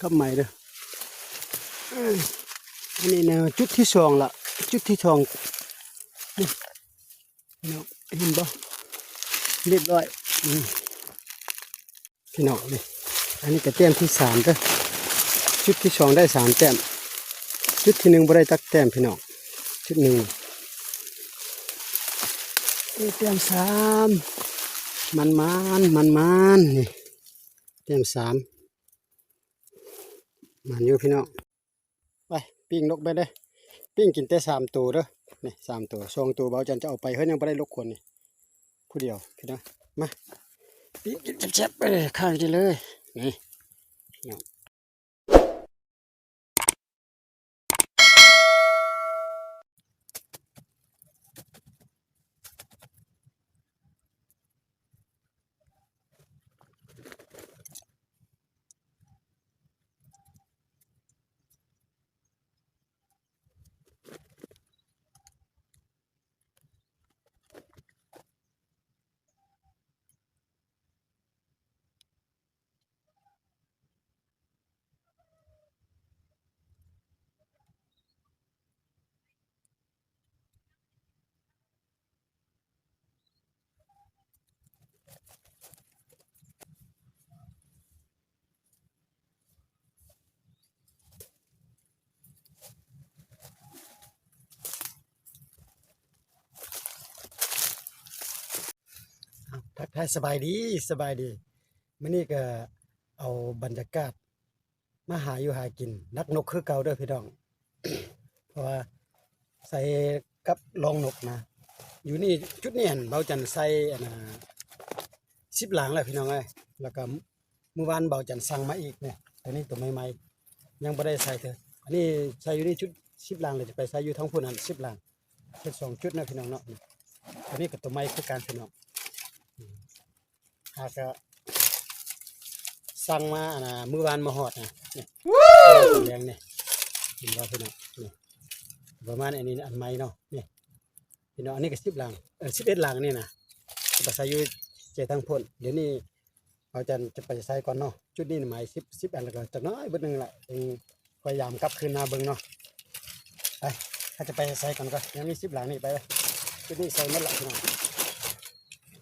ກັບໃໝ່ເດີ້. ເອີ ອັນນີ້ນະ ຈຸດທີສອງລະ ຈຸດທີສອງ ນີ້ ພີ່ນ້ອງເຫັນບໍ່? ຮຽບຮ້ອຍ ນີ້ ພີ່ນ້ອງນີ້. ອັນນີ້ກະແຕ້ມທີສາມເດີ້. ຈຸດທີສອງໄດ້ສາມແຕ້ມ ຈຸດທີໜຶ່ງບໍ່ໄດ້ຈັກແຕ້ມພີ່ນ້ອງ. ຈຸດໜຶ່ງ ເອີ ແຕ້ມສາມ ໝານໆ ໝານໆ ນີ້ ແຕ້ມສາມ ໝານຢູ່ພີ່ນ້ອງ. ໄປປີ້ງນົກໄປເດີ້ ປີ້ງກິນແຕ່ສາມໂຕເດີ້. ນີ້ສາມໂຕ ສອງໂຕເບົາຈັນຈະເອົາໄປ ເຮີ້ຍ ຍັງບໍ່ໄດ້ລົກຄວນນີ້ ຜູ້ດຽວພີ່ນ້ອງ. ມາ ປີ້ງກິນແຊບໆ ໄປເລີຍ ຄ້າງກິນເລີຍ ນີ້. ທັກທາຍສະບາຍດີ ສະບາຍດີ. ມື້ນີ້ກະເອົາບັນຍາກາດມາຫາຢູ່ຫາກິນ ລັກນົກຄືເກົ່າເດີ້ພີ່ນ້ອງ. ເພາະວ່າໃສ່ກັບລອງນົກນະ ຢູ່ນີ້ ຈຸດນີ້ຫັ້ນ ເບົາຈັນໃສ່ອັນນາ ສິບລາງແລ້ວພີ່ນ້ອງເອີຍ. ແລ້ວກະມື້ວານເບົາຈັນສັ່ງມາອີກນີ້ ໂຕນີ້ໂຕໃໝ່ໆ ຍັງບໍ່ໄດ້ໃສ່ເທື່ອ. ອັນນີ້ໃສ່ຢູ່ນີ້ຈຸດສິບລາງ ແລ້ວຈະໄປໃສ່ຢູ່ທາງພຸ້ນຫັ້ນສິບລາງ ເຮັດສອງຈຸດນະພີ່ນ້ອງເນາະ. ໂຕນີ້ກະໂຕໃໝ່ຄືກັນພີ່ນ້ອງ. ຫາກະສັ່ງມາອັນນາ ມື້ວານມາຮອດນະ ນີ້ ແດງນີ້ ເຫັນບໍ່ພີ່ນ້ອງ? ນີ້ປະມານອັນນີ້ ອັນໃໝ່ເນາະ ນີ້ພີ່ນ້ອງ. ອັນນີ້ກະສິບຫຼັງ ເອີ ສິບເອັດຫຼັງນີ້ນະ ໄປໃສ່ຢູ່ໃຈທາງພຸ້ນ. ດຽວນີ້ເຮົາຈະ ຈະໄປໃສ່ກ່ອນເນາະ. ຈຸດນີ້ໝາຍສິບ ສິບອັນ ແລ້ວກະຈັກໜ້ອຍບຶດໜຶ່ງລະ ຈຶ່ງ ພະຍາຍາມກັບຄືນມາເບິ່ງເນາະ. ໄປ ເຮົາຈະໄປໃສ່ກ່ອນ ກໍຍັງມີສິບຫຼັງນີ້. ໄປ ໄປ ຈຸດນີ້ໃສ່ໝົດລະພີ່ນ້ອງ.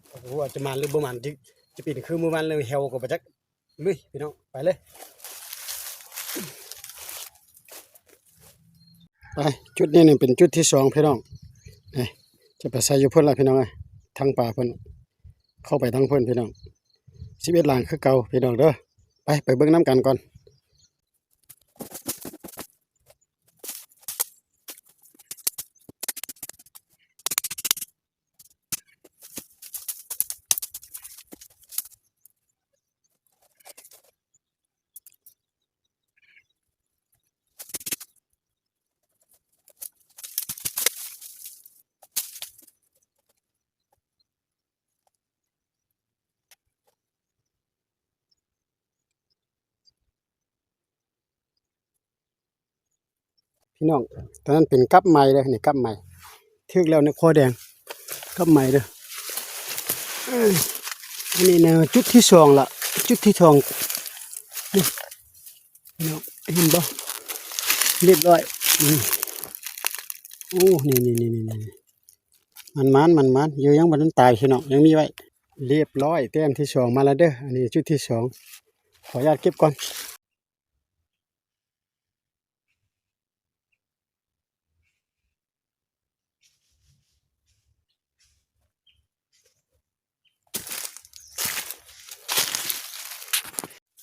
ໂອ້ໂຫ ຈະໝານຫຼືບໍ່ໝານ ຈະ ຈະເປັນຄືມື້ວານຫຼືແຫ້ວກໍບໍ່ຈັກ. ລຸຍພີ່ນ້ອງ ໄປເລີຍ. ໄປ ຈຸດນີ້ນີ້ເປັນຈຸດທີສອງພີ່ນ້ອງ. ນີ້ ຈະໄປໃສ່ຢູ່ພຸ້ນລະພີ່ນ້ອງເອີຍ ທາງປ່າພຸ້ນ ເຂົ້າໄປທາງພຸ້ນພີ່ນ້ອງ. ສິບເອັດຫຼັງຄືເກົ່າພີ່ນ້ອງເດີ້. ໄປ ໄປເບິ່ງນຳກັນກ່ອນ. ພີ່ນ້ອງ ໂຕນັ້ນເປັນກັບໃໝ່ເດີ້ ນີ້ກັບໃໝ່ ຖືກແລ້ວໃນຄໍແດງ ກັບໃໝ່ເດີ້. ເອີ ອັນນີ້ນະ ຈຸດທີສອງລະ ຈຸດທີສອງ ນີ້ ພີ່ນ້ອງເຫັນບໍ່? ຮຽບຮ້ອຍ ນີ້ ໂອ້ ນີ້ໆໆໆ ໝານໆ ໝານໆ ຢູ່ ຍັງບໍ່ທັນຕາຍພີ່ນ້ອງ ຍັງມີໄວ້. ຮຽບຮ້ອຍ ແຕ້ມທີສອງມາແລ້ວເດີ້. ອັນນີ້ຈຸດທີສອງ ຂໍອະນຸຍາດເກັບກ່ອນ.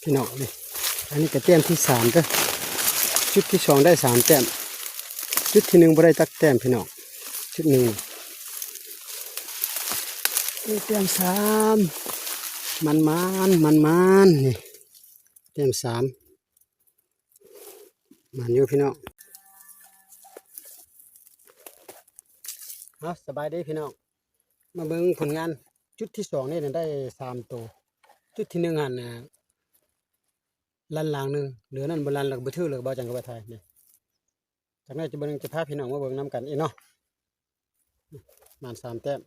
ພີ່ນ້ອງ ນີ້ ອັນນີ້ກະແຕ້ມທີສາມເດີ້. ຈຸດທີສອງໄດ້ສາມແຕ້ມ ຈຸດທີໜຶ່ງບໍ່ໄດ້ຈັກແຕ້ມພີ່ນ້ອງ. ຈຸດໜຶ່ງ ເອີ ແຕ້ມສາມ ໝານໆ ໝານໆ ນີ້ ແຕ້ມສາມ ໝານຢູ່ພີ່ນ້ອງ. ເອົາ ສະບາຍດີພີ່ນ້ອງ ມາເບິ່ງຜົນງານ ຈຸດທີສອງນີ້ນະ ໄດ້ສາມໂຕ. ຈຸດທີໜຶ່ງຫັ້ນນະ ລັນລາງໜຶ່ງ ເຫຼືອນັ້ນບໍ່ລັນ ແລ້ວກະບໍ່ຖືກ ແລ້ວກະເບົາຈັນກະໄປຖ່າຍນີ້. ຈັກໜ້ອຍຈະເບິ່ງ ຈະພາພີ່ນ້ອງມາເບິ່ງນຳກັນອີກເນາະ. ໝານສາມແຕ້ມ.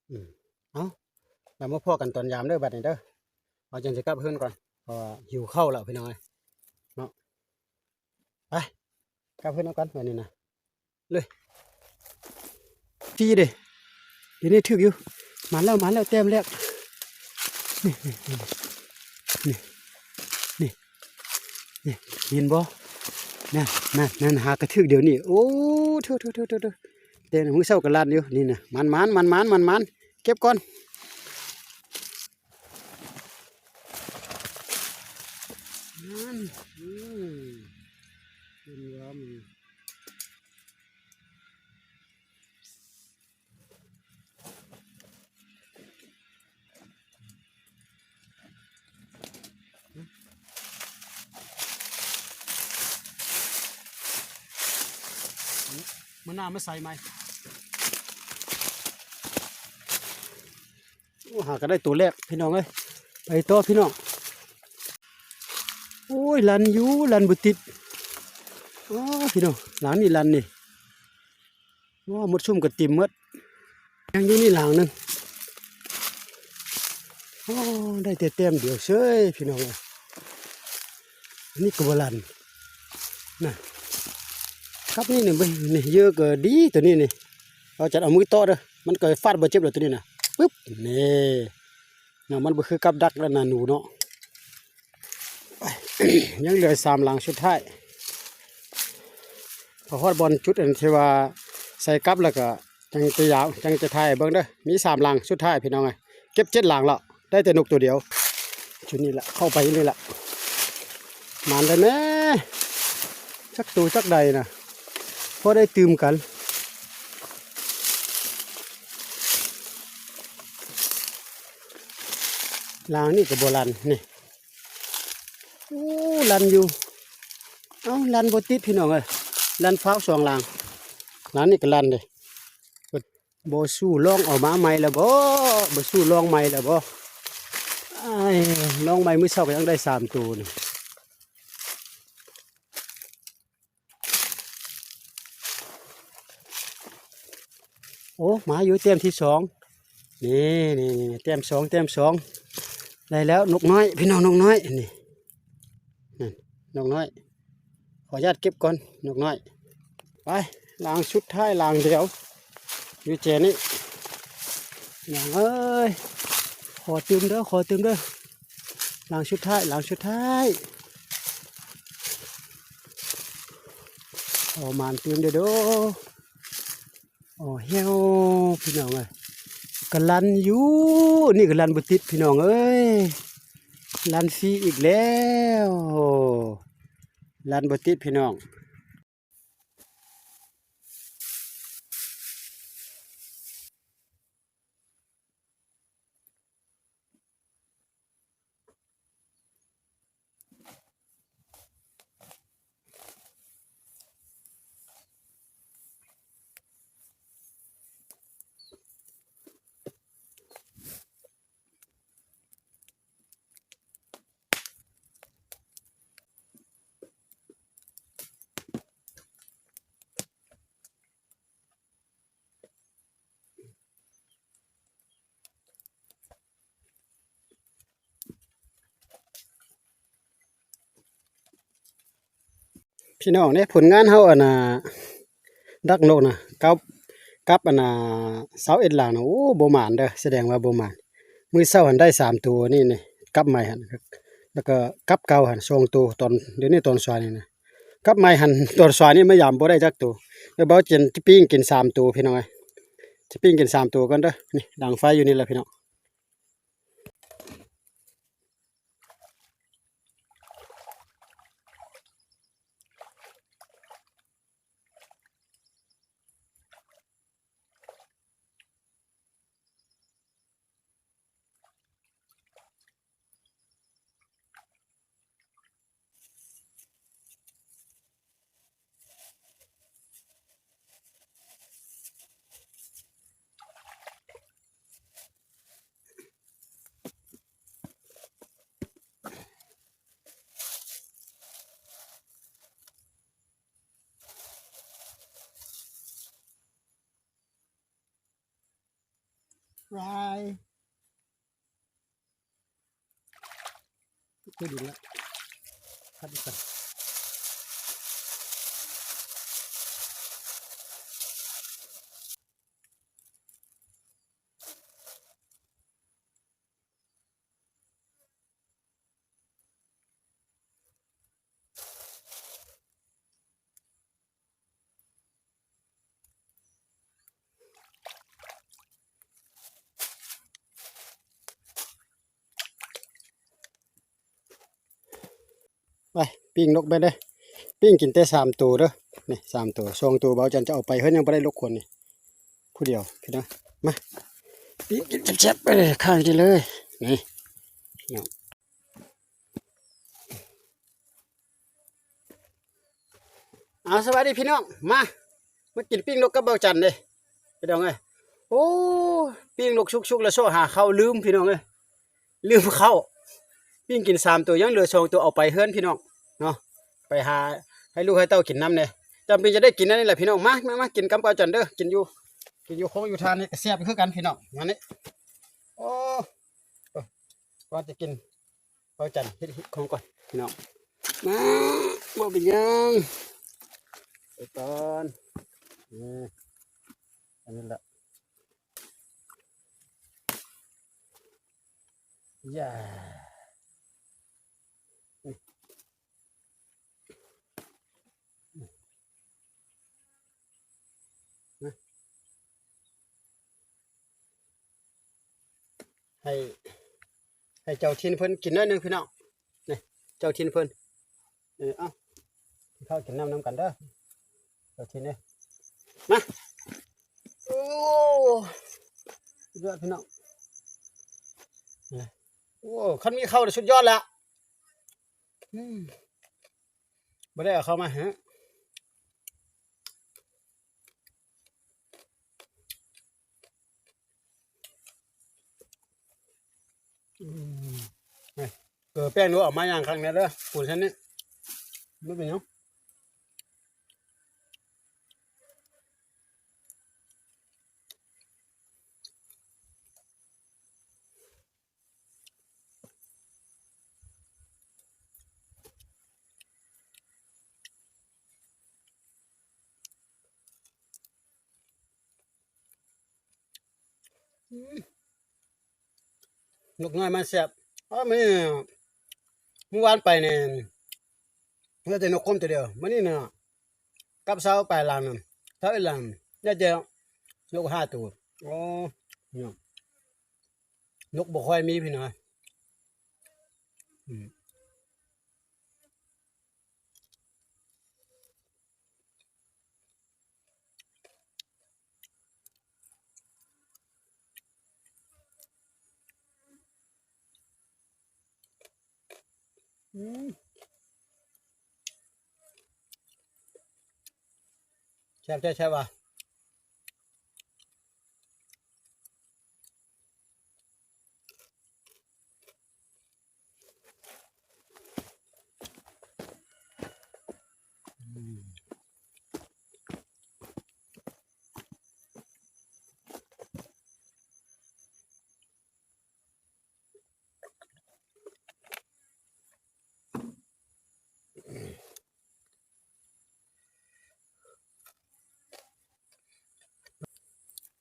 ອືມ ເອົາ ແລ້ວມາພໍ້ກັນຕອນຍາມເດີ້ ບາດນີ້ເດີ້. ເອົາ ຈັ່ງຊິກັບເຮືອນກ່ອນ. ເພາະວ່າຫິວເຂົ້າແລ້ວພີ່ນ້ອງເອີຍເນາະ. ໄປ ກັບເຮືອນນຳກັນບາດນີ້ນະ ເລີຍ ຟຣີເດ້. ດຽວນີ້ຖືກຢູ່ ມາແລ້ວ ມາແລ້ວ ແຕ້ມແລກ ນີ້ ນີ້ ນີ້ ນີ້ ນີ້ ນີ້ ເຫັນບໍ່? ນັ້ນ ນັ້ນ ນັ້ນ ຫາກະຖືກດຽວນີ້. ໂອ້ ໂທ້ໆໆໆ ແຕ່ມື້ເຊົ້າກະລັນຢູ່ ນີ້ນະ. ໝານໆ ໝານໆ ໝານໆ ເກັບກ່ອນ. ນັ້ນ ອືມ ເປັນວ່າມັນ ມື້ໜ້າມາໃສ່ໃໝ່. ໂອ້ ຫາກະໄດ້ໂຕແລກພີ່ນ້ອງເອີຍ. ໄປຕໍ່ພີ່ນ້ອງ. ໂອ້ຍ ລັນຢູ່ ລັນບໍ່ຕິດ. ອ້າ ພີ່ນ້ອງ ຫຼັງນີ້ລັນນີ້. ໂອ້ ໝົດຊຸມກະຕິ່ມໝົດ. ຍັງຢູ່ນີ້ຫຼັງໜຶ່ງ. ໂອ້ ໄດ້ແຕ່ແຕ້ມດຽວເສີຍພີ່ນ້ອງເອີຍ. ອັນນີ້ກະບໍ່ລັນນະ. ກັບນີ້ນີ້ ນີ້ເຢີກະດີໂຕນີ້ນີ້. ເອົາຈັດເອົາມືເຕາະເດີ. ມັນກະຟາດບໍ່ເຈັບດອກໂຕນີ້ນະ. ປຶບ ນີ້ ນະ ມັນບໍ່ຄືກັບດັກແລ້ວນະ ໜູເນາະ. ໄປ ຍັງເຫຼືອສາມຫຼັງສຸດທ້າຍ. ພໍຮອດບ່ອນຈຸດອັນທີ່ວ່າໃສ່ກັບແລ້ວກະ ຈັ່ງຈະຍາວ ຈັ່ງຈະຖ່າຍໃຫ້ເບິ່ງເດີ. ມີສາມຫຼັງສຸດທ້າຍພີ່ນ້ອງເອີຍ. ເກັບເຈັດຫຼັງແລ້ວ ໄດ້ແຕ່ນົກໂຕດຽວ. ຈຸດນີ້ລະ ເຂົ້າໄປນີ້ລະ. ໝານໄດ້ແມ້ ຈັກໂຕຈັກໃດນະ ພໍໄດ້ຕື່ມກັນ. ຫຼັງນີ້ກະບໍ່ລັນນີ້. ໂອ້ ລັນຢູ່. ເອົ້າ ລັນບໍ່ຕິດພີ່ນ້ອງເອີຍ. ລັນຟາວສອງຫຼັງ. ຫຼັງນີ້ກະລັນເດ້. ບໍ່ສູ້ລອງເອົາມາໃໝ່ລະບໍ? ບໍ່ສູ້ລອງໃໝ່ລະບໍ? ອ້າຍ ລອງໃໝ່ມື້ເຊົ້າກະຍັງໄດ້ສາມໂຕນີ້. ໂອ້ ມາຢູ່ແຕ້ມທີສອງ. ນີ້ ນີ້ ນີ້ ແຕ້ມສອງ ແຕ້ມສອງ. ໄດ້ແລ້ວນົກນ້ອຍພີ່ນ້ອງ ນົກນ້ອຍ ນີ້ ນັ້ນ ນົກນ້ອຍ. ຂໍອະນຸຍາດເກັບກ່ອນ ນົກນ້ອຍ. ໄປ ຫຼັງສຸດທ້າຍ ຫຼັງດຽວ ຢູ່ແຈນີ້. ພີ່ນ້ອງເອີຍ ຂໍຕື່ມເດີ ຂໍຕື່ມເດີ. ຫຼັງສຸດທ້າຍ ຫຼັງສຸດທ້າຍ. ຂໍໝານຕື່ມເດີໂດ. ໂອ້ ແຫ້ວ ພີ່ນ້ອງເອີຍ. ກະລັນຢູ່ ນີ້ກະລັນບໍ່ຕິດພີ່ນ້ອງເອີຍ. ລັນຟຣີອີກແລ້ວ. ລັນບໍ່ຕິດພີ່ນ້ອງ. ພີ່ນ້ອງເດ້ ຜົນງານເຮົາ ອັນນ່າ ດັກນົກນະ ກັບ ກັບ ອັນນ່າ ຊາວເອັດຫຼັງນະ. ໂອ້ ບໍ່ໝານເດີ ສະແດງວ່າບໍ່ໝານ. ມື້ເຊົ້າຫັ້ນໄດ້ສາມໂຕ ນີ້ ນີ້ ກັບໃໝ່ຫັ້ນ ແລ້ວກະກັບເກົ່າຫັ້ນສອງໂຕ. ຕອນ ດຽວນີ້ຕອນສວາຍນີ້ນະ ກັບໃໝ່ຫັ້ນ ຕອນສວາຍນີ້ມາຢາມບໍ່ໄດ້ຈັກໂຕ. ແລ້ວເບົາເຈັນຈະປີ້ງກິນສາມໂຕພີ່ນ້ອງເອີຍ. ຈະປີ້ງກິນສາມໂຕກ່ອນເດີ. ນີ້ ດັງໄຟຢູ່ນີ້ແຫຼະພີ່ນ້ອງ. ວາຍ. ດິນລະ ຄັດອີກກ່ອນ. ໄປ ປີ້ງນົກແມ່ເດີ້ ປີ້ງກິນແຕ່ສາມໂຕເດີ້. ນີ້ສາມໂຕ ສອງໂຕບ່າວຈັນຈະເອົາໄປ ເຮືອນຍັງບໍ່ໄດ້ລົກຄົນນີ້ ຜູ້ດຽວພີ່ນ້ອງ. ມາ ປີ້ງກິນແຊບໆ ໄປເລີຍ ຄ້າງນີ້ເລີຍ ນີ້. ເອົາ ສະບາຍດີພີ່ນ້ອງ ມາ ມາກິນປີ້ງນົກກັບບ່າວຈັນເດ້ພີ່ນ້ອງເອີຍ. ໂອ້ ປີ້ງນົກສຸກໆ ແລ້ວຊອກຫາເຂົ້າ ລືມພີ່ນ້ອງເອີຍ ລືມເຂົ້າ. ປີ້ງກິນສາມໂຕ ຍັງເຫຼືອສອງໂຕ ເອົາໄປເຮືອນພີ່ນ້ອງເນາະ ໄປຫາໃຫ້ລູກໃຫ້ເຕົ້າກິນນຳແດ່. ຈຳເປັນຈະໄດ້ກິນອັນນີ້ແຫຼະພີ່ນ້ອງ. ມາ ມາ ມາກິນກັບບ່າວຈັນເດີ້ ກິນຢູ່ ກິນຢູ່ຄົງຢູ່ທ່ານນີ້ກະແຊບຄືກັນພີ່ນ້ອງ. ມານີ້ ໂອ້ ກ່ອນຈະກິນ ບ່າວຈັນເຮັດຂອງກ່ອນພີ່ນ້ອງ. ມາ ບໍ່ເປັນຫຍັງ ໄປກ່ອນ. ນີ້ ອັນນີ້ລະ ຢ່າ ໃຫ້ ໃຫ້ເຈົ້າຖິ່ນເພິ່ນກິນໜ້ອຍໜຶ່ງພີ່ນ້ອງ. ນີ້ ເຈົ້າຖິ່ນເພິ່ນ ເອີ ເອົາ ກິນເຂົ້າກິນນ້ຳນຳກັນເດີ້ ເຈົ້າຖິ່ນເອີຍ. ມາ ໂອ້ ສຸດຍອດພີ່ນ້ອງ. ໂອ້ ຄັນມີເຂົ້ານີ້ສຸດຍອດແລ້ວ. ອືມ ບໍ່ໄດ້ເອົາເຂົ້າມາໃຫ້. ອືມ ເອີ ແປ້ງດູ ເອົາມາຢ່າງຄັກແນ່ເດີ້ ປູນຊັ້ນນີ້ ບໍ່ເປັນຫຍັງ. ອືມ ນົກນ້ອຍມັນແຊບ. ເອີ ມື້ ມື້ວານໄປນີ້ ເຫຼືອແຕ່ນົກຂົມໂຕດຽວ ມື້ນີ້ນະ ກັບຊາວປາຍຫຼັງນະ ຊາວເອັດຫຼັງ ໄດ້ແຕ່ນົກຫ້າໂຕ. ໂອ້ ນົກບໍ່ຄ່ອຍມີພີ່ນ້ອງ. ອືມ ອືມ ແຊບແທ້ ແຊບວ່າ.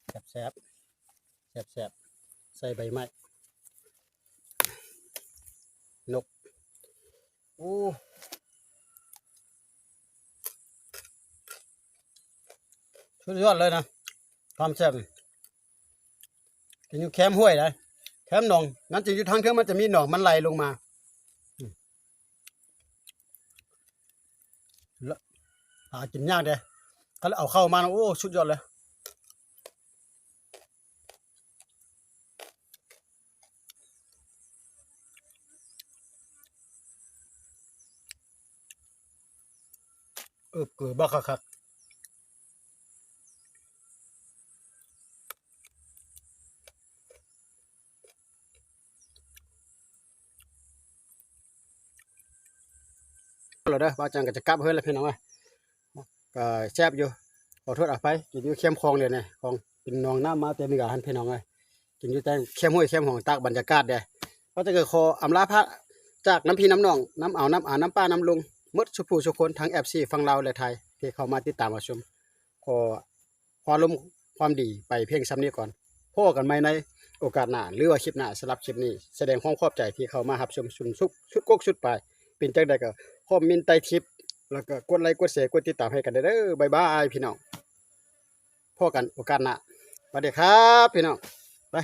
ແຊບໆ ແຊບໆ ໃສ່ໃບໄມ້ ນົກ ໂອ້ ສຸດຍອດເລີຍນະ ຄວາມແຊບນີ້. ກິນຢູ່ແຄມຫ້ວຍໃດ ແຄມໜອງ ມັນຈະຢູ່ທາງເທິງ ມັນຈະມີໜອງ ມັນໄຫຼລົງມາ. ອືມ ລະ ຫາກິນຍາກເດ້ ຄັນເອົາເຂົ້າມານະ ໂອ້ ສຸດຍອດເລີຍ. ເອີ ເກືອບັກຄັກໆ. ແລ້ວເດີ ບ່າວຈັນກໍຈະກັບເຮືອນແລ້ວພີ່ນ້ອງເອີຍ. ກໍແຊບຢູ່ ຂໍໂທດອະໄພ ກິນຢູ່ແຄມຂອງເດນີ້ ຂອງເປັນໜອງນ້ຳມາແຕ່ເໜືອຫັ້ນພີ່ນ້ອງເອີຍ. ກິນຢູ່ແຕ່ແຄມຫ້ວຍແຄມຂອງ ຕາກບັນຍາກາດເດ້. ບ່າວຈັນກໍຂໍອຳລາພະ ຈາກນ້ຳພີ່ນ້ຳນ້ອງ ນ້ຳອາວນ້ຳອາ ນ້ຳປ້ານ້ຳລຸງ ໝົດສູ່ຜູ້ສູ່ຄົນ ທັງເອັຟຊີຝັ່ງລາວ ແລະ ໄທ ທີ່ເຂົ້າມາຕິດຕາມຮັບຊົມ. ຂໍ ຂໍລົມຄວາມດີໄປພຽງສ່ຳນີ້ກ່ອນ. ພໍ້ກັນໃໝ່ໃນໂອກາດໜ້າ ຫຼືວ່າຄລິບໜ້າ. ສຳລັບຄລິບນີ້ ສະແດງຄວາມຂອບໃຈທີ່ເຂົ້າມາຮັບຊົມສຸດ ສຸດ ສຸດກົກສຸດປາຍ. ເປັນຈັ່ງໃດກໍຄອມເມັນໃຕ້ຄລິບ ແລ້ວກໍກົດໄລ ກົດແຊ ກົດຕິດຕາມໃຫ້ກັນເດີ. ບາຍບາຍພີ່ນ້ອງ. ພໍ້ກັນໂອກາດໜ້າ. ສະຫວັດດີຄັບພີ່ນ້ອງ. ໄປ.